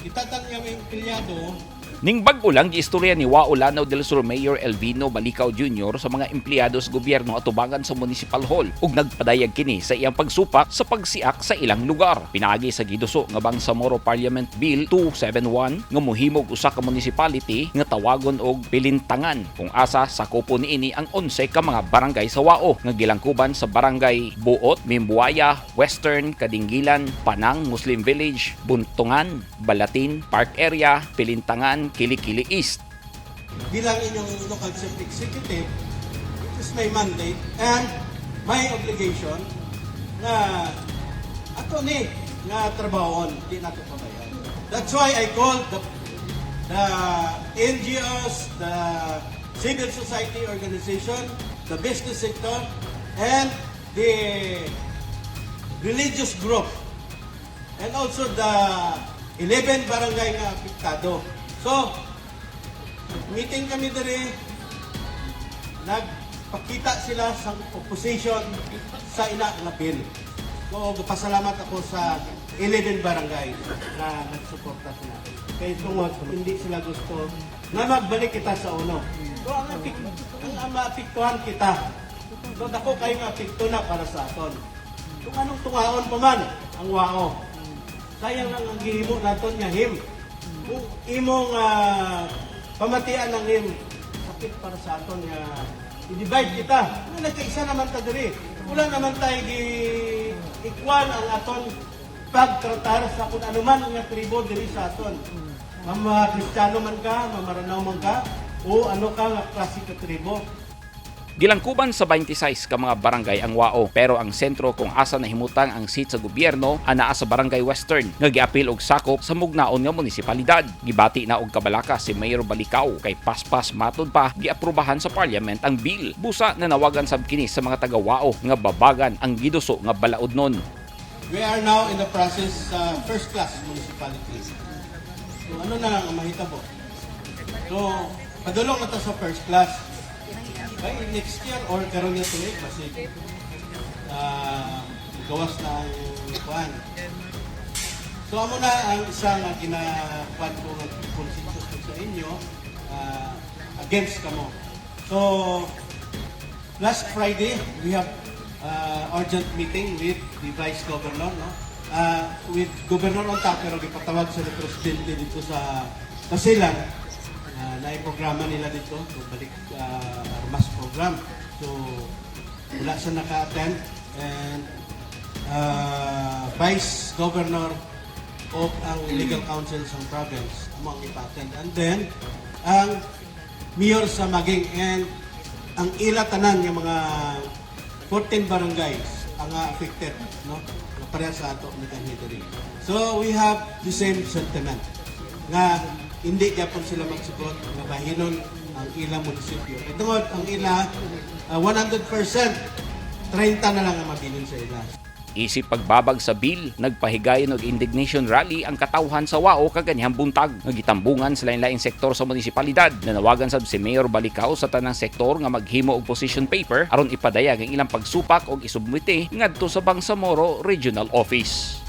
Kita tan nga may empleyado. Ning bag-o lang giistorya ni Wao, Lanao del Sur Mayor Elvino Balicao Jr. sa mga empleyado sa gobyerno atubangan sa Municipal Hall ug nagpadayag kini sa iyang pagsupak sa pagsiak sa ilang lugar. Pinaagi sa giduso nga Bangsamoro Parliament Bill 271 nga mohimog usa ka municipality nga tawagon og Pilintangan, kung asa sakopon niini ang 11 ka mga barangay sa Wao nga gilangkuban sa Barangay Buot, Mimbuaya, Western, Kadingilan, Panang, Muslim Village, Buntungan, Balatin, Park Area, Pilintangan, Kilikili East. Bilang inyong local chief executive, it is my mandate and my obligation na ato ni nga trabahoon, di nato pabayaan. That's why I called the NGOs, the civil society organization, the business sector, and the religious group, and also the 11 barangay nga apektado. So, meeting kami diri, nagpakita sila sa opposition sa ina nga bill. So, pasalamat ako sa 11 barangay na nagsuporta sila. Kay tungod, hindi sila gusto na magbalik kita sa uno. So, ang maapektuhan kita. So, dako kayo nga apekto na para sa aton. Kung anong tungaon pa man ang Wao. Sayang lang ang gihimo naton nga him. Kung imong pamatian ng him, sakit para sa aton nga i-divide kita. Nga nagkaisa naman ta diri. Wala naman tayo gi equal ang aton pagtratar sa kung ano man nga tribo diri sa aton. Mama Kristiyano man ka, mamaranao man ka, o ano ka nga klase ka tribo. Gilangkuban sa 26 ka mga barangay ang Wao, pero ang sentro kung asa nahimutang ang seat sa gobyerno anaa sa Barangay Western nga giapil og sakop sa mugnaon nga munisipalidad. Gibati na og kabalaka si Mayor Balicao kay paspas matud pa giaprobahan sa parliament ang bill. Busa nanawagan sab kini sa mga taga Wao nga babagan ang giduso nga balaodnon. We are now in the process sa first class municipality. So ano na lang ang mahitabo? So, padulong na ta sa first class. By next year or karon nga tuig basig gawas na ang kuan. So amo na ang isa nga ginakuan ko nga consensus ko sa inyo against kamo. So last Friday we have urgent meeting with the Vice Governor, no? With Governor unta, pero gipatawag sa ni Presidente dito sa Basilan. Na programa nila dito, so balik armas program. So wala siya naka-attend and Vice Governor of ang Legal Council sa province amo ang ipa-attend. And then ang mayor sa Maging and ang ila tanan nga mga 14 barangays ang affected, no, nga pareha sa ato nagani diri. So we have the same sentiment nga hindi gyapon sila magsugot nga bahinon ang ilang munisipyo. Kay tungod ang ila 100%, 30 na lang ang mabilin sa ila. Isip pagbabag sa bill, nagpahigayon og indignation rally ang katawhan sa Wao kaganihang buntag nga gitambungan sa lain-laing sektor sa munisipalidad. Nanawagan sab si Mayor Balicao sa tanang sektor nga maghimo og position paper aron ipadayag ang ilang pagsupak og isubmite ngadto sa Bangsamoro Regional Office.